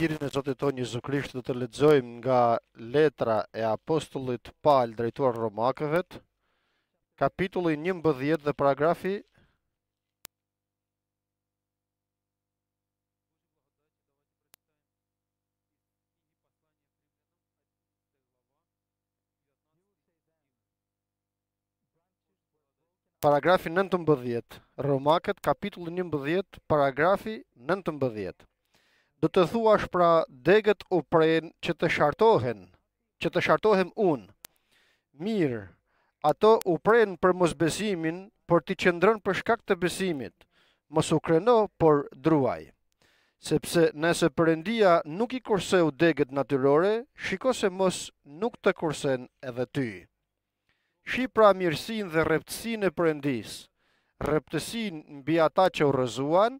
Hirin e Zotit tonë Jezu Krisht do të lexojmë nga letra e apostullit Pal drejtuar Romakëve, kapitulli 11 dhe paragrafi Paragrafi 19, Romakët, kapitulli 11, paragrafi 19. Do të thuash pra degët u prenë që të shartohen, që të shartohem unë. Mirë, ato u prenë për mosbesimin, por ti qëndron për shkak të besimit. Mos u kreno, por druaj. Sepse nëse Perëndia nuk i kurseu degët natyrore, shiko se mos nuk të kursen edhe ty. Shih pra mirësinë dhe rreptësinë e Perëndisë, rreptësinë mbi ata që u rrëzuan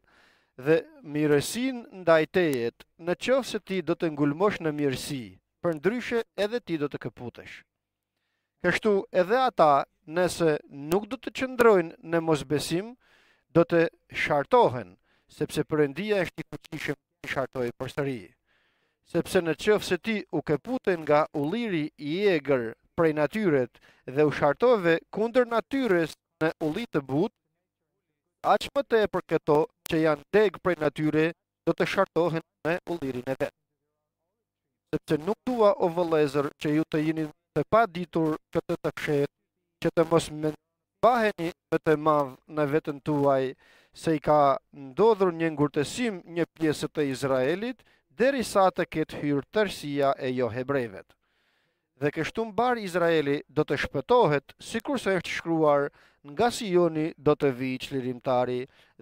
dhe mirësinë ndaj teje, në qoftë se ti do të ngulmosh në mirësi, përndryshe edhe ti do të këputesh. Kështu edhe ata, nëse nuk do të qëndrojnë në mosbesim, do të shartohen, sepse Perëndia është i fuqishëm t'i shartojë përsëri. Sepse në qoftë se ti u këpute nga ulliri i egër prej natyret dhe u shartove kundër natyrës në ulli të butë, aq më tepër këto që janë degë prej natyre do të shartohen me ullirin e vet. Sepse nuk dua o vëllezër që ju të jeni të paditur këtë të fshehtë, që të mos mbaheni më të madh në veten tuaj, se i ka ndodhur një ngurtësim një pjese të Izraelit, derisa të ketë hyrë tërësia e johebrejve. Dhe kështu mbarë Izraeli do të shpëtohet, sikurse është shkruar, nga Sioni do të vijë çlirimtari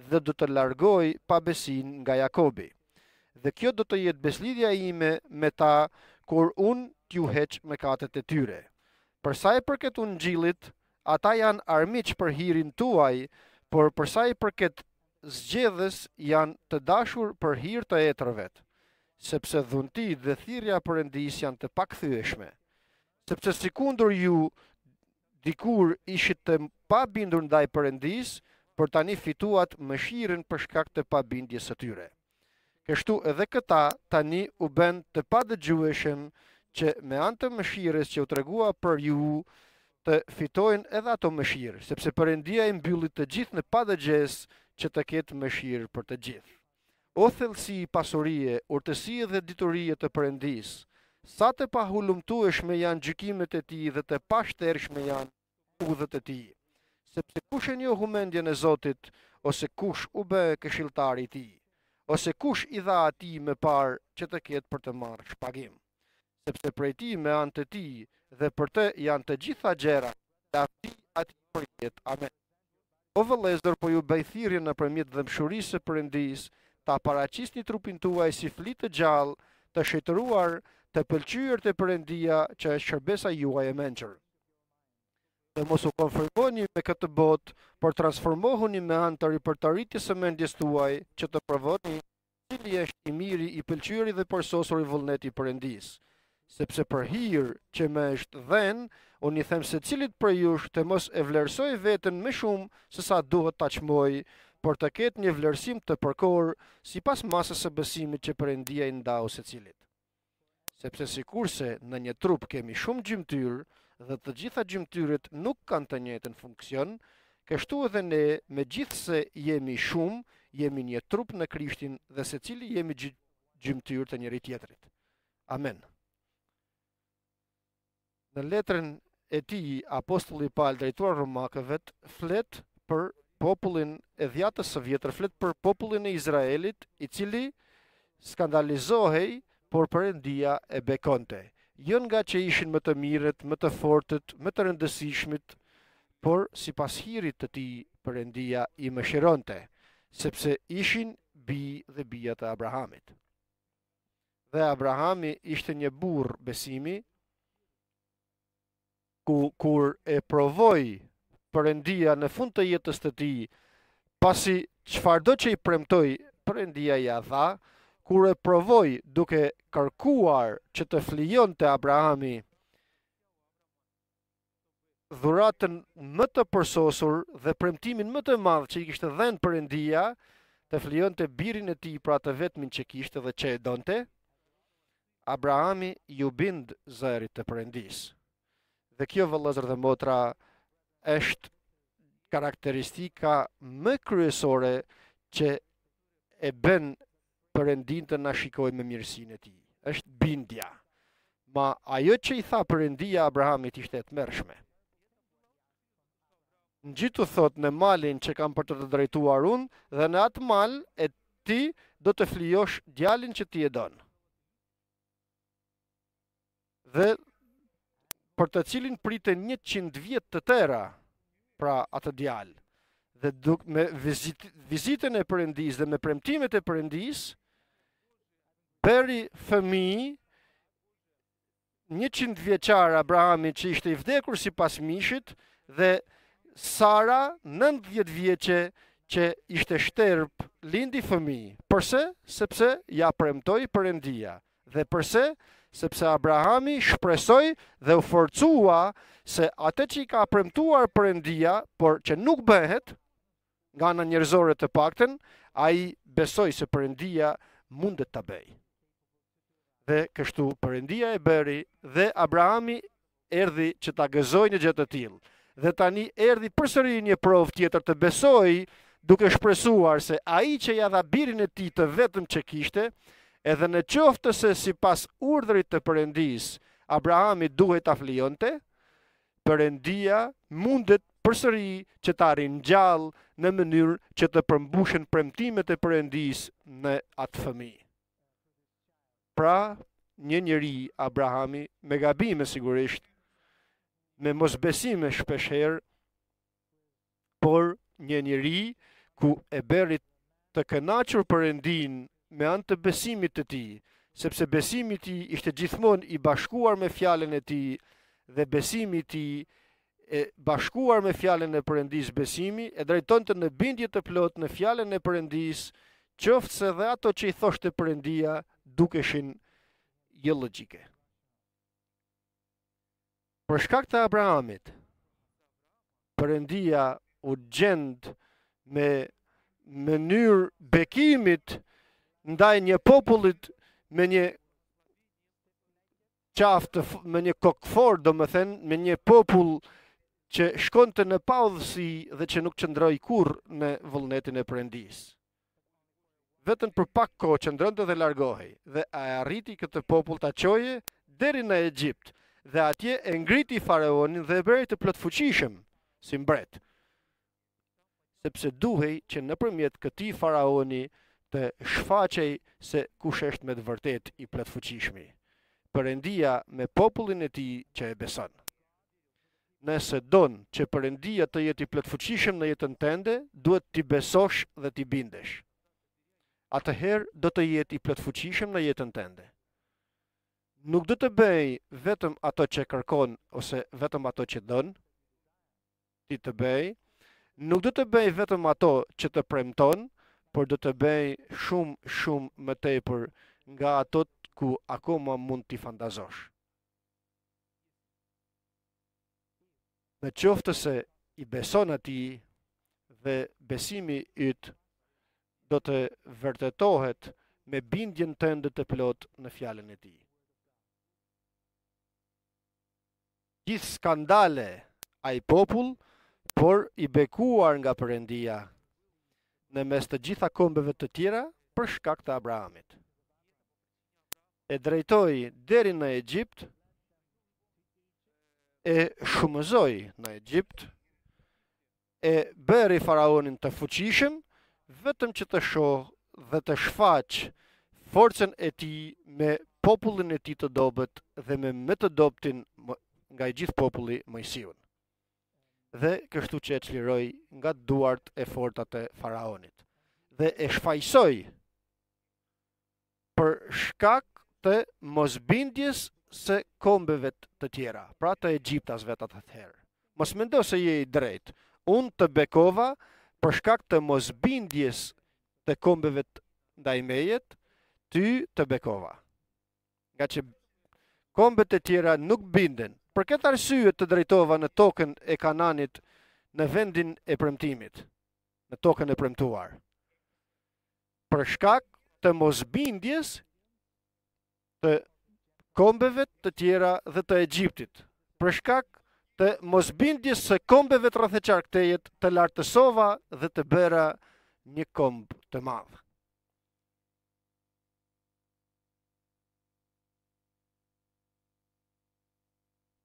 dhe do të largojë pabesinë nga Jakobi. Dhe kjo do të jetë besëlidhja ime me ta kur unë t'u heq mëkatet e tyre. Për sa i përket ungjillit, ata janë armiq për hirin tuaj, por për sa i përket zgjedhjes janë të dashur për hir të etërve, sepse dhuntitë dhe thirrja e Perëndisë janë të pakthyeshme. Sepse sikundër ju dikur ishit të pabindur ndaj Perëndisë, por tani fituat mëshirën për shkak të pabindjes së tyre. Kështu edhe këta tani u bënë të padëgjueshëm që me anë të mëshirës që u tregua për ju të fitojnë edhe ato mëshirë, sepse Perëndia i mbylli të gjithë në padëgjesë që të ketë mëshirë për të gjithë. O thellësi pasurie, urtësie dhe diturie të Perëndisë, sa të pahulumtueshme janë gjykimet e tij dhe të pashtershme janë udhët e tij. Sepse kush e njohu mendjen e Zotit, ose kush u bë këshilltari i tij, ose kush i dha atij më parë që të ketë për të marrë shpagim. Sepse prej tij me anë të tij dhe për të janë të gjitha gjërat, lavdi atij përjetë. Amen. O vëllezër, po ju bëj thirrje nëpërmjet dhembshurisë së Perëndisë, ta paraqisni trupin tuaj si fli të gjallë, të shenjtëruar, të pëlqyer te Perëndia, që është shërbesa juaj e mençur. Dhe mos u konformoni me këtë botë, por transformohuni me anë të ripërtëritjes së mendjes tuaj, që të provoni cili është i miri, i pëlqyeri dhe përsosuri vullneti i Perëndisë. Sepse për hir që më është dhënë, unë i them secilit prej jush të mos e vlerësojë veten më shumë se sa duhet ta çmojë, por të ketë një vlerësim të përkorë sipas masës së besimit që Perëndia i ndau secilit. Sepse sikurse në një trup kemi shumë gjymtyrë dhe të gjitha gjymtyrët nuk kanë të njëjtën funksion, kështu edhe ne, megjithëse jemi shumë, jemi një trup në Krishtin dhe secili jemi gjymtyrë të njëri-tjetrit. Amen. Në letrën e tij, apostulli Pal drejtuar Romakëve flet për popullin e dhjatës së vjetër, flet për popullin e Izraelit, i cili skandalizohej, por Perëndia e bekonte. Jo nga që ishin më të mirët, më të fortët, më të rëndësishmit, por sipas hirit të tij Perëndia i mëshironte, sepse ishin bij dhe bija të Abrahamit. Dhe Abrahami ishte një burrë besimi, ku kur e provoi Perëndia në fund të jetës të tij, pasi çfarëdo që i premtoi, Perëndia ia dha, kur e provoi duke kërkuar që të flijonte Abrahami dhuratën më të përsosur dhe premtimin më të madh që i kishte dhënë Perëndia, të flijonte birin e tij, pra të vetmin që kishte dhe që e donte. Abrahami iu bind zërit të Perëndisë. Dhe kjo vëllezër dhe motra është karakteristika më kryesore që e bën Perëndinë të na shikojë me mirësinë e tij. Është bindja. Ma ajo që i tha Perëndia Abrahamit ishte e tmerrshme. Ngjitu thotë në malin që kam për të të drejtuar unë dhe në atë mal e ti do të flijosh djalin që ti e don. Dhe për të cilin prite 100 vjet të tëra, pra atë djalë. Dhe duk, me vizit, vizitën e Perëndisë dhe me premtimet e Perëndisë, bëri fëmijë 100 vjeçar Abrahami që ishte i vdekur sipas mishit dhe Sara 90 vjeçe që ishte shterp lindi fëmijë. Përse? Sepse ia premtoi Perëndia. Dhe përse? Sepse Abrahami shpresoi dhe u forcua se atë që i ka premtuar Perëndia, por që nuk bëhet, nga ana njerëzore të paktën, ai besoi se Perëndia mundet ta bëjë. Dhe kështu Perëndia e bëri dhe Abrahami erdhi që ta gëzojë një gjë të tillë. Dhe tani erdhi përsëri një provë tjetër të besojë duke shpresuar se ai që ia dha birin e tij të vetëm që kishte, edhe në qoftë se sipas urdhrit të Perëndisë, Abrahami duhej ta flijonte, Perëndia mundet përsëri që ta ringjallë në mënyrë që të përmbushen premtimet e Perëndisë në atë fëmijë. Pra, një njeri Abrahami me gabime sigurisht, me mosbesime shpeshherë, por një njeri ku e bëri të kënaqur Perëndinë me anë të besimit të tij, sepse besimi i tij ishte gjithmonë i bashkuar me fjalën e tij dhe besimi i tij e bashkuar me fjalën e Perëndisë besimi e drejtonte në bindje të plotë në fjalën e Perëndisë, qoftë se dhe ato që i thoshte Perëndia dukeshin jologjike. Për shkak të Abrahamit, Perëndia u gjend me mënyrë bekimit ndaj një popullit me një qafë të me një kokëfortë, domethënë, me një popull që shkonte në paudhësi dhe që nuk qëndroi kurrë në vullnetin e Perëndisë. Vetëm për pak kohë qëndronte dhe largohej, dhe e arriti këtë popull ta çojë deri në Egjipt, dhe atje e ngriti faraonin dhe e bëri të plotfuqishëm si mbret. Sepse duhej që nëpërmjet këtij faraoni të shfaqej se kush është me të vërtetë i plotfuqishmi. Perëndia me popullin e tij që e beson. Nëse don që Perëndia të jetë i plotfuqishëm në jetën tënde, duhet t'i besosh dhe t'i bindesh. Atëherë do të jetë i plotfuqishëm në jetën tënde. Nuk do të bëjë vetëm ato që kërkon ose vetëm ato që don ti të bëjë, nuk do të bëjë vetëm ato që të premton, por do të bëjë shumë shumë më tepër nga ato ku akoma mund t'i fantazosh. Në qoftë se i beson atij dhe besimi yt do të vërtetohet me bindjen tënde të plotë në fjalën e tij. Gjithë skandale ai popull, por i bekuar nga Perëndia në mes të gjitha kombeve të tjera për shkak të Abrahamit. E drejtoi deri në Egjipt, e shumëzoi në Egjipt, e bëri faraonin të fuqishëm, vetëm që të shohë dhe të shfaqë forcën e tij me popullin e tij të dobët dhe me më të dobëtin nga i gjithë populli Moisiun. Dhe kështu që e çliroi nga duart e forta të faraonit. Dhe e shfajësoi për shkak të mosbindjes së kombeve të tjera, pra të egjiptasve atëherë. Mos mendo se je i drejtë. Unë të bekova për shkak të mosbindjes të kombeve ndaj meje, ty të bekova. Ngaqë kombet e tjera nuk binden. Për këtë arsye të drejtova në tokën e Kananit, në vendin e premtimit, në tokën e premtuar. Për shkak të mosbindjes të kombeve të tjera dhe të Egjiptit. Për shkak të mosbindjes së kombeve të rreth e qark teje të lartësova dhe të bëra një komb të madh.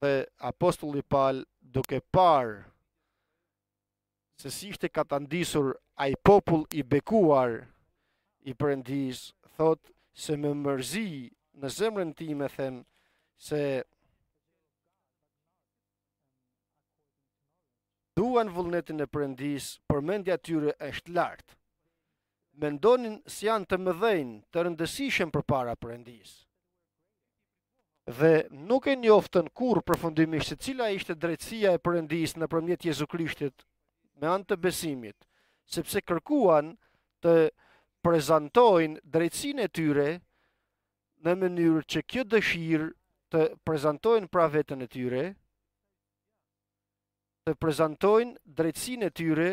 Dhe apostulli Pal duke parë se si ishte katandisur ai popull i bekuar i Perëndisë, thotë se me mërzi në zemrën time them se duan vullnetin e Perëndisë, por mendja e tyre është lart. Mendonin se janë të mëdhenj, të rëndësishëm përpara Perëndisë. Dhe nuk e njoftën kurrë përfundimisht se cila ishte drejtësia e Perëndisë nëpërmjet Jezu Krishtit me anë të besimit, sepse kërkuan të prezantojnë drejtësinë e tyre në mënyrë që kjo dëshirë të prezantojnë pra veten e tyre, të prezantojnë drejtësinë e tyre,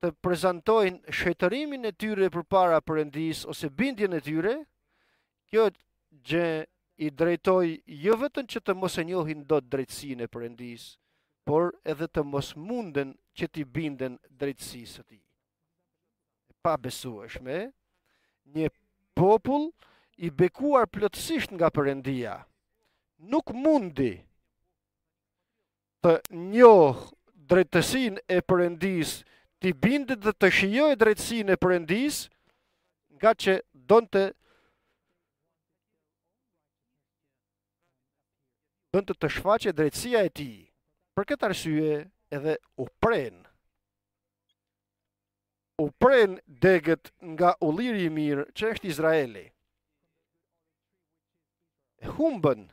të prezantojnë shenjtërimin e tyre përpara Perëndisë ose bindjen e tyre, kjo gjë i drejtoi jo vetëm që të mos e njohin dot drejtësinë e Perëndisë, por edhe të mos munden që t'i binden drejtësisë së tij. E pabesueshme, një popull i bekuar plotësisht nga Perëndia, nuk mundi të njohë drejtësinë e Perëndisë, t'i bindet dhe të shijojë drejtësinë e Perëndisë, ngaqë donte donte të shfaqej drejtësia e tij. Për këtë arsye edhe u prenë. U prenë degët nga ulliri i mirë që është Izraeli. E humbën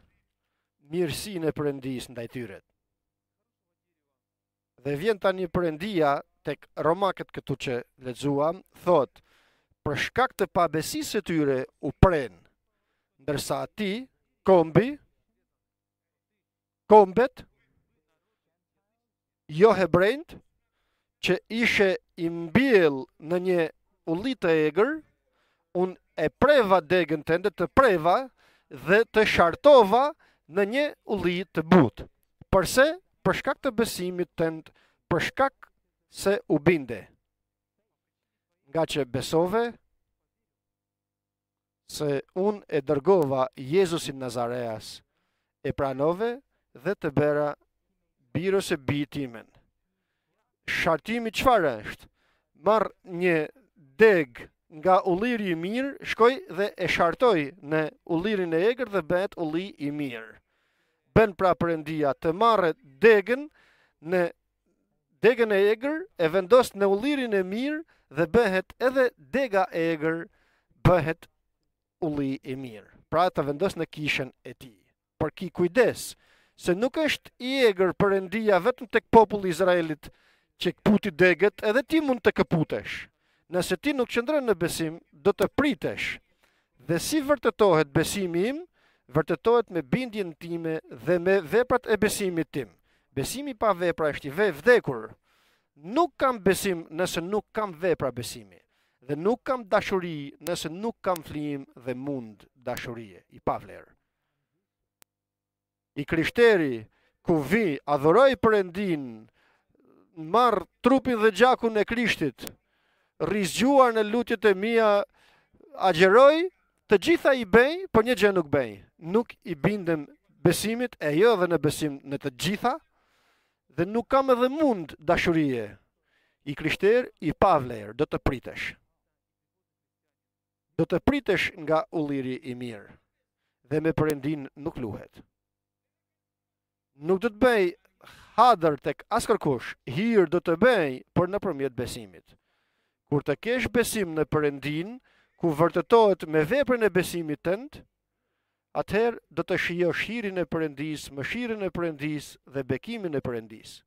mirësinë e Perëndisë ndaj tyre. Dhe vjen tani Perëndia tek Romakët këtu që lexuam, thotë, për shkak të pabesisë së tyre u prenë, ndërsa ti, kombi, kombet, jo hebrenjtë, që ishe i mbjellë në një ulli të egër, unë e preva degën tënde të preva dhe të shartova në një ulli të butë. Përse? Për shkak të besimit tënd, për shkak se u binde. Ngaqë besove, se unë e dërgova Jezusin Nazareas, e pranove dhe të bëra bir ose bijë timen. Shartimi çfarë është? Marr një degë nga ulliri i mirë, shkoj dhe e shartoj në ullirin e egër dhe bëhet ulli i mirë. Bën pra Perëndia të marrë degën në degën e egër e vendos në ullirin e mirë dhe bëhet edhe dega e egër bëhet ulli i mirë. Pra të vendos në kishën e tij. Por ki kujdes, se nuk është i egër Perëndia vetëm tek populli i Izraelit që këputi degët, edhe ti mund të këputesh. Nëse ti nuk qëndron në besim, do të pritesh. Dhe si vërtetohet besimi im? Vërtetohet me bindjen time dhe me veprat e besimit tim. Besimi pa vepra është i ve vdekur. Nuk kam besim nëse nuk kam vepra besimi. Dhe nuk kam dashuri nëse nuk kam flijim dhe mund dashurie, i pavlerë. I krishteri ku vij adhuroj Perëndinë, marr trupin dhe gjakun e Krishtit, rri zgjuar në lutjet e mia, agjëroj, të gjitha i bëj, por një gjë nuk bëj. Nuk i bindem besimit e jo edhe në besim në të gjitha dhe nuk kam edhe mund dashurie. I krishterë i pavlerë, do të pritesh. Do të pritesh nga ulliri i mirë dhe me Perëndinë nuk luhet. Nuk do të bëj hatër tek askërkush, hir do të bëj, por nëpërmjet besimit. Kur të kesh besim në Perëndinë, ku vërtetohet me veprën e besimit tënd, atëherë do të shijosh hirin e Perëndisë, mëshirën e Perëndisë dhe bekimin e Perëndisë.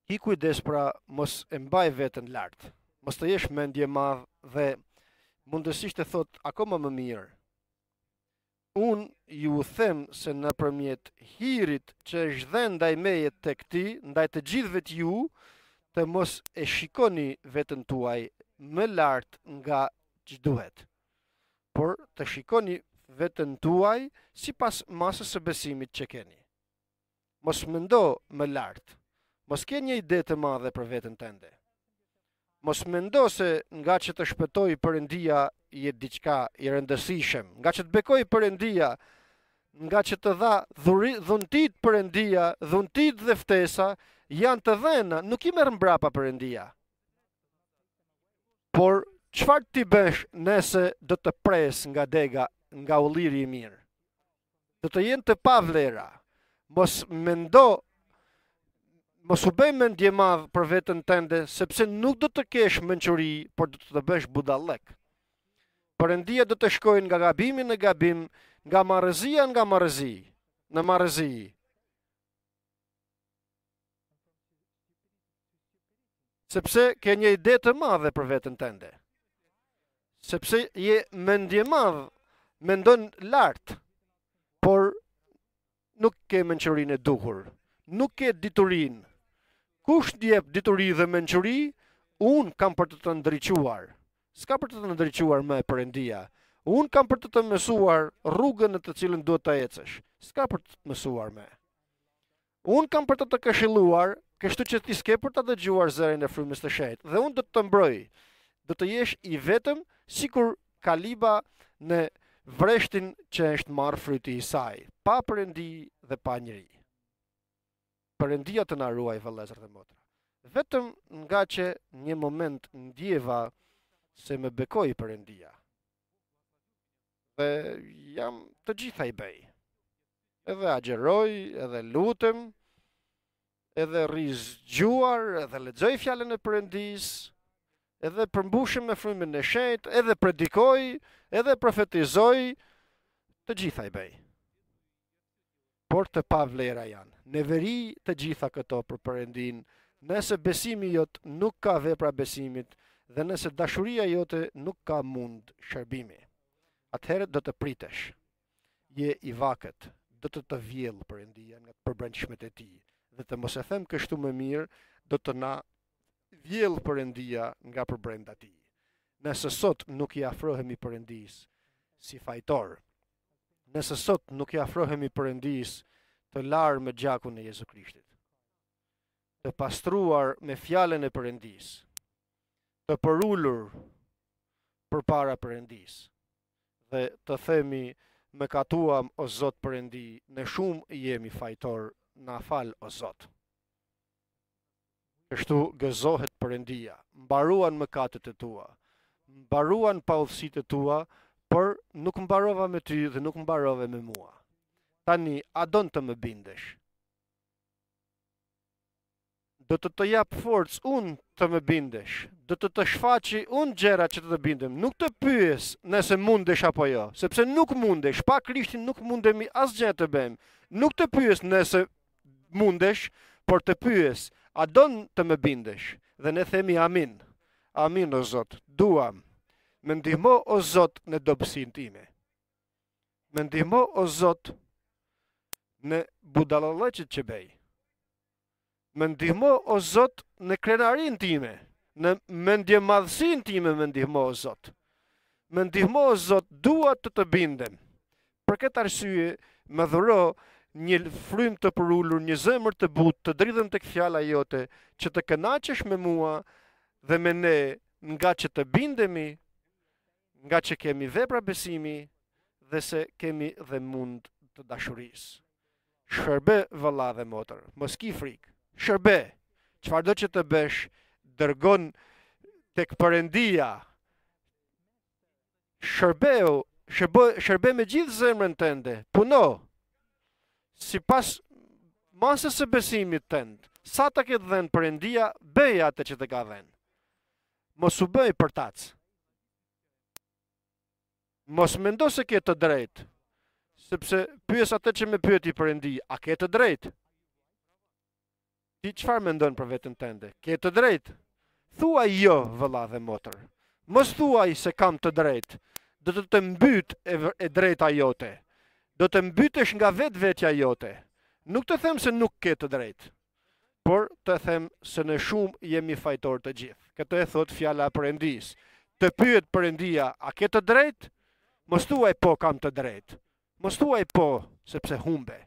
Ki kujdes pra mos e mbaj veten lart, mos të jesh mendjemadh dhe mundësisht e thotë akoma më mirë. Unë ju them se nëpërmjet hirit që është dhënë ndaj meje tek ti, ndaj të gjithëve të ju, të mos e shikoni veten tuaj më lart nga ç'duhet. Por të shikoni veten tuaj sipas masës së besimit që keni. Mos mendo më lart. Mos ke një ide të madhe për veten tënde. Mos mendo se ngaqë të shpëtoi Perëndia je diçka i rëndësishëm. Ngaqë të bekoi Perëndia, ngaqë të dha dhuri, dhuntitë Perëndia, dhuntitë dhe ftesa janë të dhëna, nuk i merr mbrapa Perëndia. Por çfarë ti bësh nëse do të presë nga dega, nga ulliri i mirë? Do të jenë të pavlera. Mos mendo mos u bëj mendjemadh për veten tënde, sepse nuk do të kesh mençuri, por do të të bësh budallëk. Perëndia do të shkojë nga gabimi në gabim, nga marrëzia nga marrëzi, në marrëzi. Sepse ke një ide të madhe për veten tënde. Sepse je mendjemadh, mendon lart, por nuk ke mençurinë e duhur, nuk ke diturinë. Kush të jep dituri dhe mençuri, unë kam për të të ndriçuar. S'ka për të të ndriçuar më Perëndia. Unë kam për të të mësuar rrugën në të cilën duhet të ecësh. S'ka për të të mësuar më. Unë kam për të të këshilluar, kështu që ti s'ke për ta dëgjuar zërin e frymës të shenjtë dhe unë do të të mbroj. Do të jesh i vetëm sikur kaliba në vreshtin që është marrë fryti i saj, pa perëndi dhe pa njeri. Perëndia të na ruaj vëllezër dhe motra. Vetëm ngaqë një moment ndjeva se më bekoi Perëndia. Dhe jam të gjitha i bëj. Edhe agjëroj, edhe lutem, edhe rri zgjuar, edhe lexoj fjalën e Perëndisë, edhe përmbushem me frymën e shenjtë, edhe predikoj, edhe profetizoj, të gjitha i bëj. Por të pavlera janë. Neveri të gjitha këto për Perëndinë, nëse besimi jot nuk ka vepra besimit dhe nëse dashuria jote nuk ka mund shërbimi. Atëherë do të pritesh. Je i vakët, do të të vjellë Perëndia nga të përbrendshmet e tij, dhe të mos e them kështu më mirë, do të na vjellë Perëndia nga përbrenda tij. Nëse sot nuk i afrohemi Perëndisë si fajtor, nëse sot nuk i afrohemi Perëndisë të larë me gjakun e Jezu Krishtit, të pastruar me fjalën e Perëndisë, të përulur përpara Perëndisë dhe të themi mëkatuam o Zot Perëndi, ne shumë jemi fajtor, na fal o Zot. Kështu gëzohet Perëndia, mbaruan mëkatet e tua, mbaruan paudhësitë e tua, por nuk mbarova me ty dhe nuk mbarove me mua. Tani, a don të më bindesh? Do të të jap forcë unë të më bindesh. Do të të shfaqi unë gjëra që të të bindem. Nuk të pyes nëse mundesh apo jo, sepse nuk mundesh. Pa Krishtin nuk mundemi asgjë të bëjmë. Nuk të pyes nëse mundesh, por të pyes, a don të më bindesh? Dhe ne themi amin. Amin o Zot, duam. Më ndihmo o Zot në dobësinë time. Më ndihmo o Zot në budallallëqet që bëj. Më ndihmo o Zot në krenarinë time, në mendjemadhësinë time më ndihmo o Zot. Më ndihmo o Zot, dua të të bindem. Për këtë arsye më dhuro një frymë të përulur, një zemër të butë, të dridhem tek fjala jote, që të kënaqesh me mua dhe me ne, ngaqë të bindemi, ngaqë kemi vepra besimi dhe se kemi dhe mund të dashurisë. Shërbe vëlla dhe motër, mos ki frikë. Shërbe. Çfarëdo që të bësh, dërgon tek Perëndia. Shërbeu, shërbe, shërbe me gjithë zemrën tënde. Puno. Sipas masës së besimit tënd, sa të ketë dhënë Perëndia, bëj atë që të ka dhënë. Mos u bëj përtac. Mos mendo se ke të drejtë, sepse pyes atë që më pyeti Perëndi, a ke të drejtë? Ti çfarë mendon për veten tënde? Ke të drejtë? Thuaj jo, vëlla dhe motër. Mos thuaj se kam të drejtë. Do të të mbyt e, e drejta jote. Do të mbytesh nga vetvetja jote. Nuk të them se nuk ke të drejtë. Por të them se ne shumë jemi fajtorë të gjithë. Këtë e thotë fjala e Perëndisë. Të pyet Perëndia, a ke të drejtë? Mos thuaj po kam të drejtë. Mos thuaj po sepse humbe.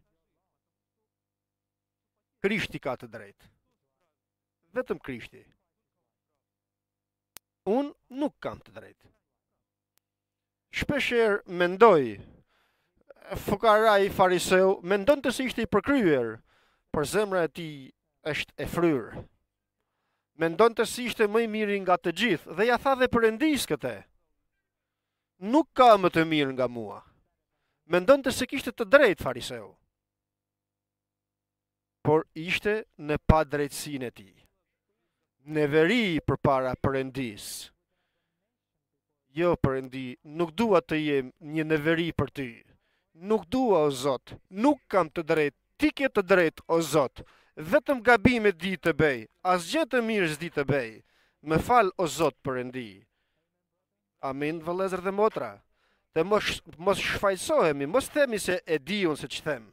Krishti ka të drejtë. Vetëm Krishti. Unë nuk kam të drejtë. Shpeshherë mendoj, fukarai fariseu mendonte se ishte i përkryer, por zemra e tij është e fryrë. Mendonte se ishte më i miri nga të gjithë dhe ia tha dhe Perëndisë këtë. Nuk ka më të mirë nga mua. Mendonte se kishte të drejtë fariseu. Por ishte në padrejtësinë e tij. Neveri përpara Perëndisë. Jo, Perëndi, nuk dua të jem një neveri për ty. Nuk dua, o Zot, nuk kam të drejtë, ti ke të drejtë, o Zot. Vetëm gabime di të bëj, asgjë të mirë s'di të bëj. Më fal, o Zot, Perëndi. Amin, vëllezër dhe motra. Të mos, mos shfajësohemi, mos themi se e di unë se ç'them.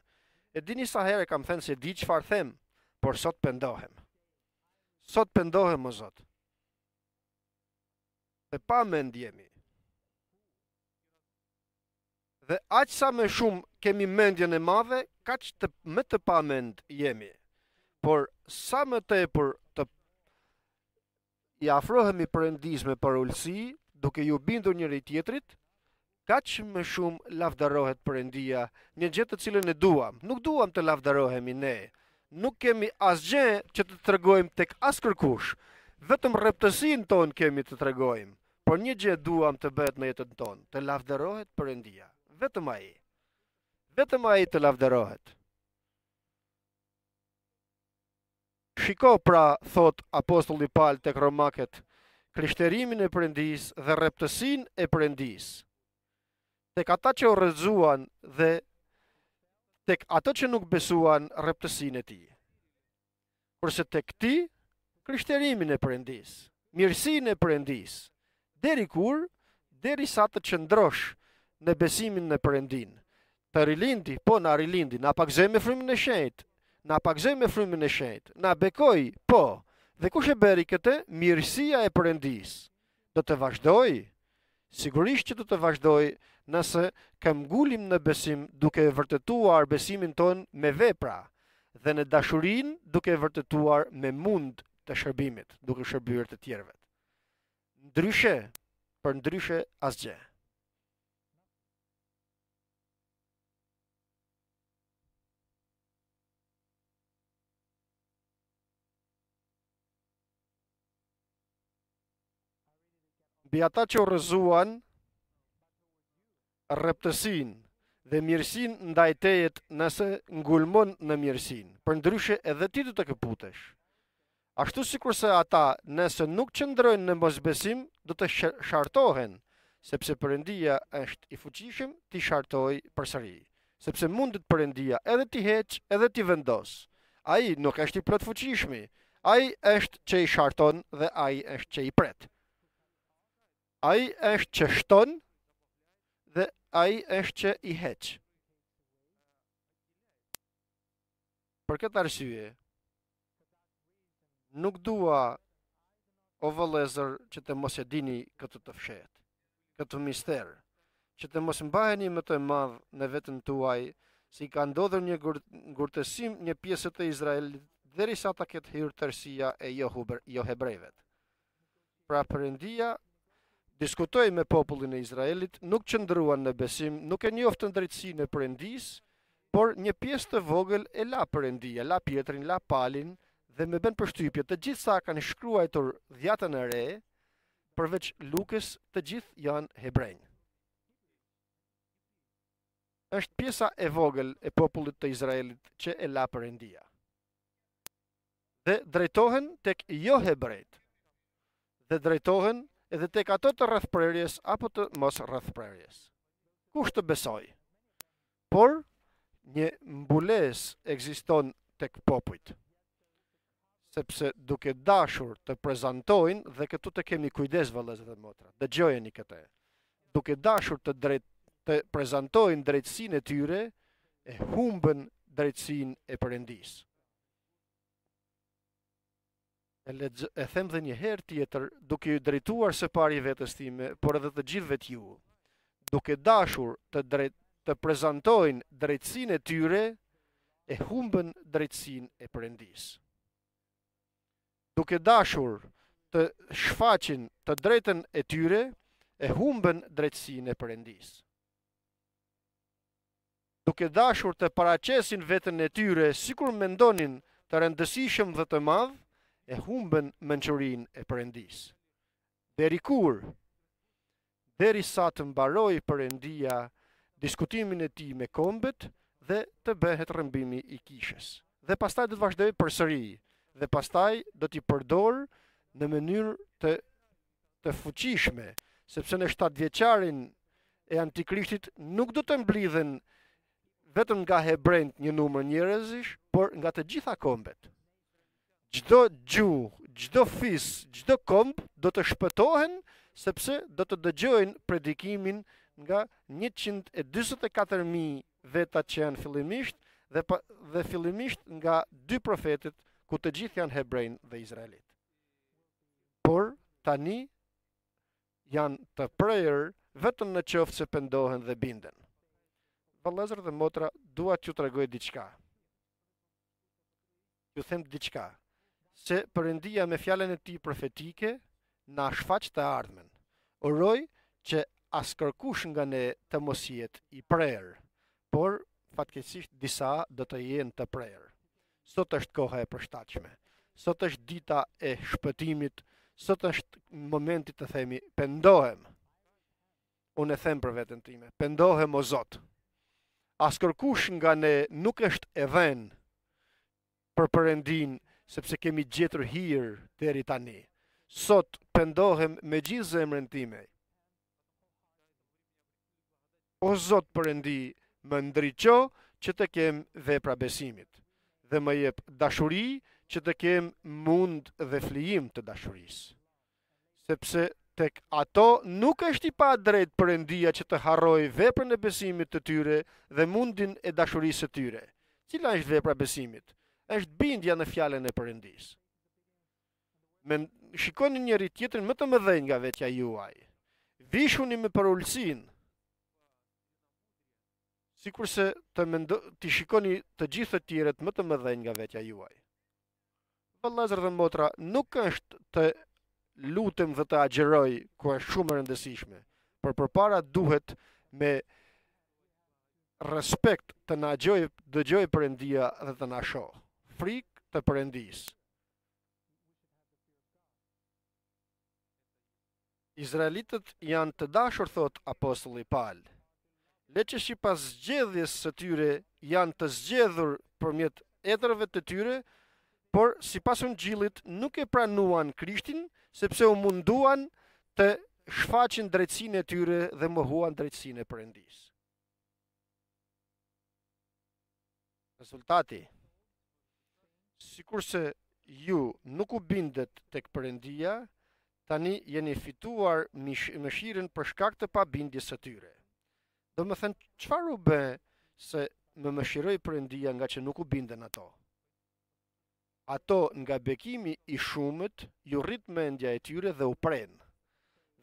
E dini sa herë kam thënë se di çfarë them, por sot pendohem. Sot pendohem, o Zot. Të pamend jemi. Dhe aq sa më shumë kemi mendjen e madhe, kaq të më të pamend jemi. Por sa më tepër të i afrohemi Perëndisë me përulësi, duke iu bindur njëri-tjetrit, kaq më shumë lavdërohet Perëndia, një gjë të cilën e duam. Nuk duam të lavdërohemi ne. Nuk kemi asgjë që të tregojmë tek askërkush. Vetëm rreptësinë tonë kemi të tregojmë. Por një gjë duam të bëhet në jetën tonë, të lavdërohet Perëndia. Vetëm Ai. Vetëm Ai të lavdërohet. Shiko pra, thotë apostulli Pal tek Romakët, krishterimin e Perëndisë dhe rreptësinë e Perëndisë. Tek ata që u rrëzuan dhe tek ato që nuk besuan rreptësinë e tij. Kurse tek ti, krishterimin e Perëndisë, mirësinë e Perëndisë, deri kur, derisa të qëndrosh në besimin në Perëndinë. Të rilindi, po na rilindi, na pagëzoi me frymën e shenjtë, na pagëzoi me frymën e shenjtë, na bekoi, po. Dhe kush e bëri këtë? Mirësia e Perëndisë. Do të vazhdojë? Sigurisht që do të vazhdojë nëse këmbëngulim në besim duke e vërtetuar besimin tonë me vepra dhe në dashurinë duke e vërtetuar me mund të shërbimit, duke shërbyer të tjerëve. Ndryshe, përndryshe asgjë. Mbi ata që u rrëzuan rreptësinë dhe mirësinë ndaj teje nëse ngulmon në mirësinë, përndryshe edhe ti do të këputesh. Ashtu sikurse ata nëse nuk qëndrojnë në mosbesim, do të shartohen, sepse Perëndia është i fuqishëm t'i shartojë përsëri. Sepse mundet Perëndia edhe t'i heqë, edhe t'i vendosë. Ai nuk është i plotfuqishmi, ai është që i sharton dhe ai është që i pret. Ai është që shton dhe ai është që i heq. Për këtë arsye, nuk dua o vëllezër që të mos e dini këtë të fshehtë, këtë mister, që të mos mbaheni më të madh në veten tuaj, se i ka ndodhur një ngurtësim një pjese të Izraelit derisa ta ketë hyrë tërësia e johebrejve. Pra Perëndia diskutoi me popullin e Izraelit, nuk qëndruan në besim, nuk e njoftën drejtësinë e Perëndisë, por një pjesë të vogël e la Perëndia, la Pjetrin, la Palin dhe më bën përshtypje të gjithë sa kanë shkruajtur dhjatën e re, përveç Lukës, të gjithë janë hebrenj. Është pjesa e vogël e popullit të Izraelit që e la Perëndia. Dhe drejtohen tek johebrejtë. Dhe drejtohen edhe tek ato të rrethprerjes apo të mos rrethprerjes. Kush të besojë? Por një mbulesë ekziston tek popujt. Sepse duke dashur të prezantojnë dhe këtu të kemi kujdes vëllezër dhe motra. Dëgjojeni këtë. Duke dashur të drejt të prezantojnë drejtësinë e tyre, e humbën drejtësinë e Perëndisë. E, lexo, e them dhe një herë tjetër, duke iu drejtuar së pari vetes time, por edhe të gjithëve ju. Duke dashur të drejt të prezantojnë drejtësinë e tyre, e humbën drejtësinë e Perëndisë. Duke dashur të shfaqin të drejtën e tyre, e humbën drejtësinë e Perëndisë. Duke dashur të paraqesin veten e tyre sikur mendonin të rëndësishëm dhe të madh, e humbën mençurinë e Perëndisë. Deri kur? Derisa të mbarojë Perëndia diskutimin e tij me kombet dhe të bëhet rrëmbimi i kishës. Dhe pastaj do të vazhdojë përsëri dhe pastaj do t'i përdorë në mënyrë të të fuqishme, sepse në shtatëvjeçarin e antikrishtit nuk do të mblidhen vetëm nga hebrenjtë një numër njerëzish, por nga të gjitha kombet. Çdo gjuhë, çdo fis, çdo komb do të shpëtohen sepse do të dëgjojnë predikimin nga 144.000 veta që janë fillimisht dhe, pa, dhe fillimisht nga dy profetët ku të gjithë janë hebrenj dhe izraelitë. Por tani janë të prerë vetëm në qoftë se pendohen dhe binden. Vëllezër dhe motra, dua t'ju tregoj diçka. Ju them diçka, se Perëndia me fjalën e tij profetike na shfaq të ardhmen. Uroj që askërkush nga ne të mos jetë i prerë, por fatkeqësisht disa do të jenë të prerë. Sot është koha e përshtatshme. Sot është dita e shpëtimit, sot është momenti të themi pendohem. Unë e them për veten time, pendohem o Zot. Askërkush nga ne nuk është e dhënë për Perëndinë, sepse kemi gjetur hir deri tani. Sot pendohem me gjithë zemrën time. O Zot Perëndi, më ndriço që të kem vepra besimit dhe më jep dashuri që të kem mund dhe flijim të dashurisë. Sepse tek ato nuk është i padrejtë Perëndia që të harrojë veprën e besimit të tyre dhe mundin e dashurisë së tyre. Cila është vepra e besimit? Është bindja në fjalën e Perëndisë. Men, shikoni njëri tjetrin më të mëdhenj nga vetja juaj. Vishuni me përulësinë. Sikurse të mendo, t'i shikoni të gjithë të tjerët më të mëdhenj nga vetja juaj. Vëllezër dhe motra, nuk është të lutem dhe të agjëroj, ku është shumë e rëndësishme, por përpara duhet me respekt të na gjoj, dëgjojë Perëndia dhe të na shohë. Frikë të Perëndisë. Izraelitët janë të dashur, thotë apostulli Pal. Le që sipas zgjedhjes së tyre janë të zgjedhur përmjet etërve të tyre, por sipas ungjillit nuk e pranuan Krishtin, sepse u munduan të shfaqin drejtësinë e tyre dhe mohuan drejtësinë e Perëndisë. Rezultati, sikurse ju nuk u bindet tek Perëndia, tani jeni fituar mëshirën për shkak të pabindjes së tyre. Domethënë, çfarë u bë se më mëshiroi Perëndia nga që nuk u bindën ato? Ato nga bekimi i shumët iu rrit mendja e tyre dhe u prenë.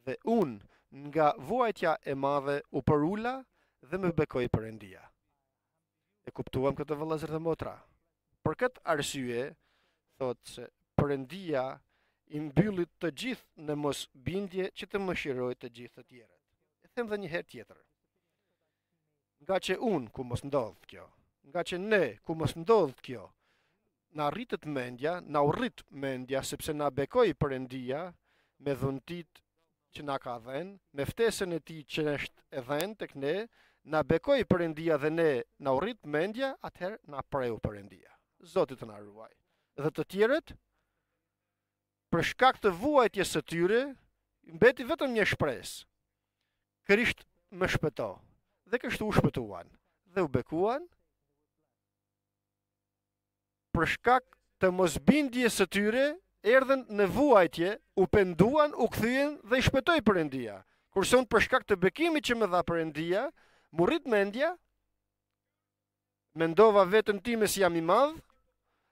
Dhe unë nga vuajtja e madhe u përula dhe më bekoi Perëndia. E kuptuam këtë vëllezër dhe motra. Për këtë arsye, thotë se Perëndia i mbylli të gjithë në mosbindje që të mëshirojë të gjithë të tjerët. E them dhe një herë tjetër. Nga që unë, ku mos ndodhtë kjo, nga që ne, ku mos ndodhtë kjo, na rritet mendja, na u rrit mendja, sepse na bekoi Perëndia me dhuntitë që na ka dhënë, me ftesën e tij që është e dhënë tek ne, na bekoi Perëndia dhe ne na u rrit mendja, atëherë na preu Perëndia. Zoti të na ruaj. Dhe të tjerët, për shkak të vuajtjes së tyre, mbeti vetëm një shpresë. Krisht më shpëto. Dhe kështu u shpëtuan dhe u bekuan për shkak të mosbindjes së tyre, erdhën në vuajtje, u penduan, u kthyen dhe i shpëtoi Perëndia. Kurse unë për shkak të bekimit që më dha Perëndia, m'u rrit mendja, mendova veten time si jam i madh,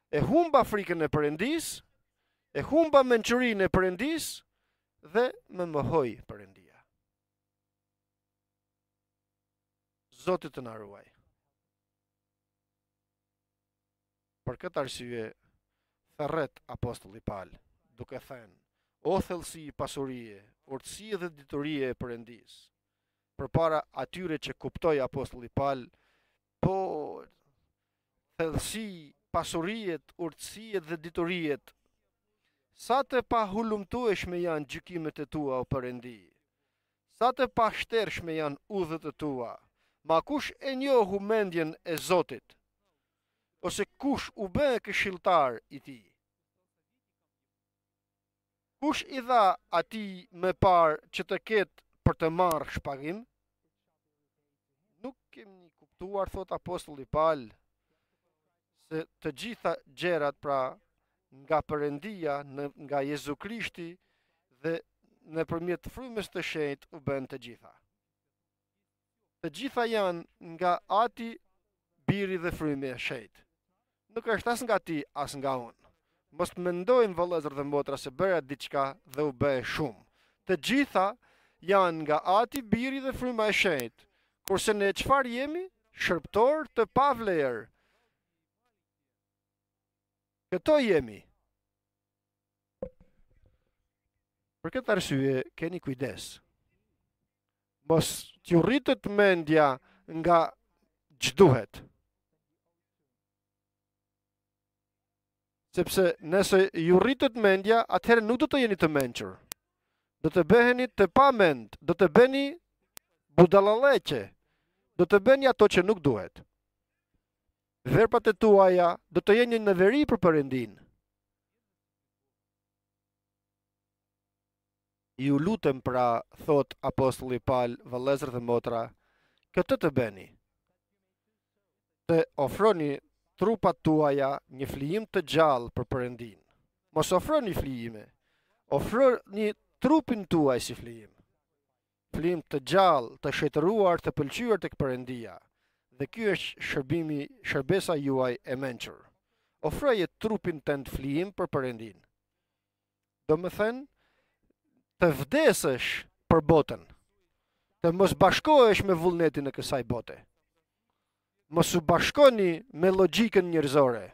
e humba frikën e Perëndisë, e humba mençurinë e Perëndisë dhe më mohoi Perëndia. Zoti të na ruaj. Për këtë arsye thërret apostulli Pal, duke thënë: O thellësi pasurie, urtësie dhe diturie e Perëndisë. Përpara atyre që kuptoi apostulli Pal, po thellësi, pasuriet, urtësiet dhe dituriet, sa të pahulumtueshme janë gjykimet e tua, o Perëndi. Sa të pashtershme janë udhët e tua. Ma kush e njohu mendjen e Zotit? Ose kush u bë këshilltar i tij? Kush i dha atij më parë që të ketë për të marrë shpagim? Nuk kemi kuptuar, thotë apostulli Pal, se të gjitha gjërat pra nga Perëndia, në, nga Jezu Krishti dhe nëpërmjet frymës të shenjtë u bënë të gjitha. Të gjitha janë nga Ati, Biri dhe Fryma e Shenjtë. Nuk është as nga ti, as nga unë. Mos të mendojmë vëllezër dhe motra se bëra diçka dhe u bë shumë. Të gjitha janë nga Ati, Biri dhe Fryma e Shenjtë. Kurse ne çfarë jemi? Shërbëtorë të pavlerë. Këto jemi. Për këtë arsye keni kujdes. Mos t'ju rritet mendja nga ç'duhet. Sepse nëse ju rritet mendja, atëherë nuk do të jeni të mençur. Do të bëheni të pamend, do të bëni budallallëqe, do të bëni ato që nuk duhet. Veprat e tuaja do të jenë një neveri për Perëndinë. Ju lutem pra, thotë apostulli Pal, vëllezër dhe motra, këtë të bëni. Të ofroni trupat tuaja një flijim të gjallë për Perëndinë. Mos ofroni flijime. Ofroni trupin tuaj si flijim. Flijim të gjallë, të shenjtëruar, të pëlqyer tek Perëndia. Dhe ky është shërbimi, shërbesa juaj e mençur. Ofroje trupin tënd flijim për Perëndinë. Domethënë, të vdesësh për botën, të mos bashkohesh me vullnetin e kësaj bote. Mos u bashkoni me logjikën njerëzore.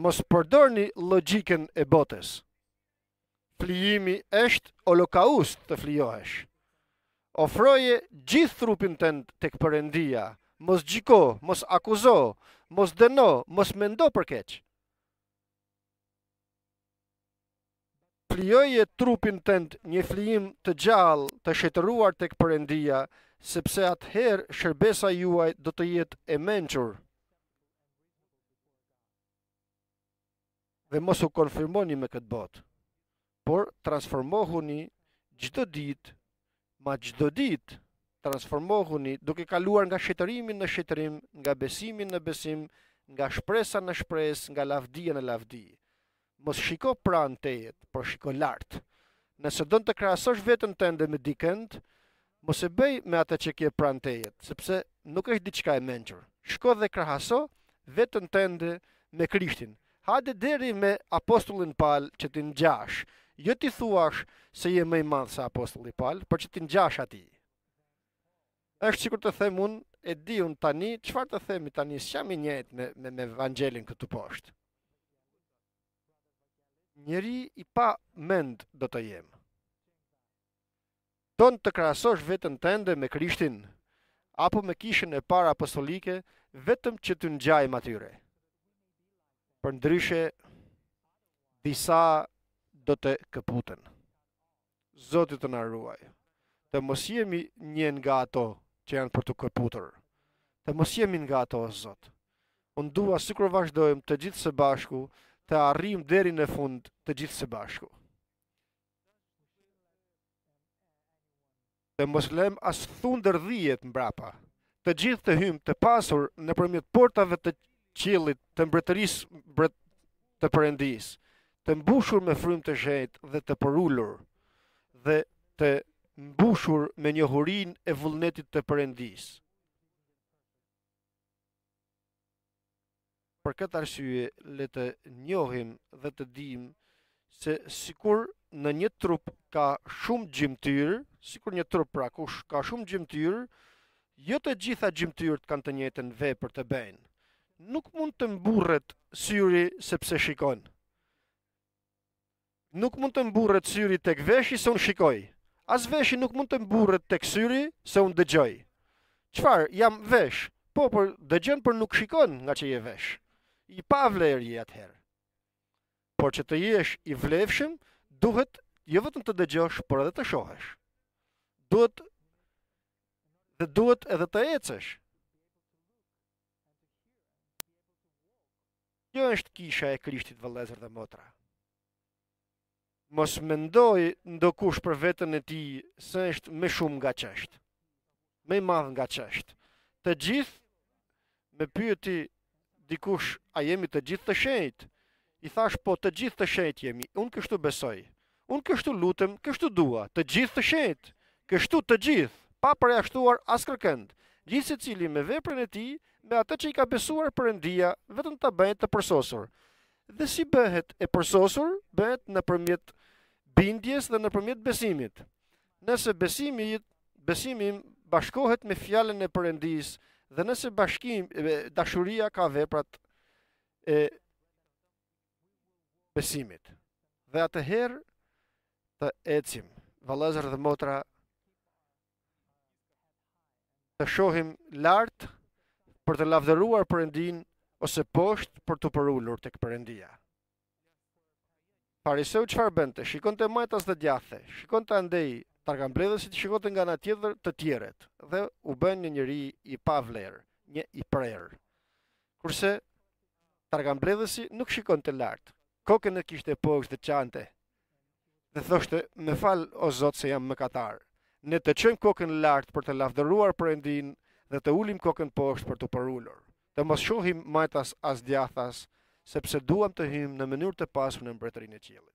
Mos përdorni logjikën e botës. Flijimi është holokaust të flijohesh. Ofroje gjithë trupin tënd tek Perëndia. Mos gjyko, mos akuzo, mos dëno, mos mendo për keq. Flijoje trupin tënd një flijim të gjallë, të shenjtëruar tek Perëndia, sepse atëherë shërbesa juaj do të jetë e mençur. Dhe mos u konformoni me këtë botë, por transformohuni çdo ditë, ma çdo ditë transformohuni duke kaluar nga shenjtërimi në shenjtërim, nga besimi në besim, nga shpresa në shpresë, nga lavdia në lavdi. Mos shiko pranë teje, por shiko lart. Nëse don të krahasosh veten tënde me dikënd, mos e bëj me atë që ke pranë teje, sepse nuk është diçka e mençur. Shko dhe krahaso veten tënde me Krishtin. Hajde deri me apostullin Pal që t'i ngjash. Jo t'i thuash se je më i madh se apostulli Pal, por që t'i ngjash atij. Është sikur të them unë, e di unë tani, çfarë të themi tani, s'jam i njëjtë me me, me Vangjelin këtu poshtë. Njeri i pa mend do të jem. Don të krahasosh veten tënde me Krishtin apo me kishën e parë apostolike vetëm që t'u ngjajmë atyre. Përndryshe, disa do të këputen. Zoti të na ruaj. Të mos jemi një nga ato që janë për t'u këputur. Të mos jemi nga ato, o Zot. Unë dua sikur vazhdojmë të gjithë së bashku, të arrijmë deri në fund të gjithë së bashku. Të mos lëmë as thundër dhie mbrapa. Të gjithë të hyjmë të pasur nëpërmjet portave të qiellit të mbretërisë mbret të Perëndisë, të mbushur me frymë të shenjtë dhe të përulur dhe të mbushur me njohurinë e vullnetit të Perëndisë. Për këtë arsye le të njohim dhe të dimë se sikur në një trup ka shumë gjymtyrë, sikur një trup pra kush ka shumë gjymtyrë, Jo të gjitha gjymtyrët kanë të njëjtën vepër të bëjnë. Nuk mund të mburret syri sepse shikon. Nuk mund të mburret syri tek veshi se unë shikoj. As veshi nuk mund të mburret tek syri se unë dëgjoj. Çfarë, jam vesh. Po, por dëgjon por nuk shikon nga që je vesh. I pavlerë je atëherë. Por që të jesh i vlefshëm, duhet jo vetëm të dëgjosh, por edhe të shohësh. Duhet dhe duhet edhe të ecësh. Kjo është kisha e Krishtit vëllezër dhe motra. Mos mendojë ndokush për veten e tij se është më shumë nga ç'është. Më i madh nga ç'është. Të gjithë më pyeti dikush a jemi të gjithë të shenjtë? I thashë po të gjithë të shenjtë jemi. Unë kështu besoj. Unë kështu lutem, kështu dua, të gjithë të shenjtë. Kështu të gjithë, pa përjashtuar askërkënd. Gjithsecili me veprën e tij, me atë që i ka besuar Perëndia, vetëm ta bëjë të përsosur. Dhe si bëhet e përsosur, bëhet nëpërmjet bindjes dhe nëpërmjet besimit. Nëse besimi besimi im bashkohet me fjalën e Perëndisë dhe nëse bashkim dashuria ka veprat e besimit. Dhe atëherë të ecim, vëllezër dhe motra, të shohim lart për të lavdëruar Perëndinë ose poshtë për t'u përulur tek Perëndia. Fariseu çfarë bënte? Shikonte majtas dhe djathtë, shikonte andej targambledhësit, shikonte nga ana tjetër të tjerët dhe u bë një njeri i pavlerë, një i prerë. Kurse targambledhësi nuk shikonte lart, kokën e kishte poshtë dhe qante. Dhe thoshte, "Më fal o Zot se jam mëkatar." Ne të çojmë kokën lart për të lavdëruar Perëndinë dhe të ulim kokën poshtë për t'u përulur. Të mos shohim majtas as djathtas, sepse duam të hyjmë në mënyrë të pasur në mbretërinë e qiellit.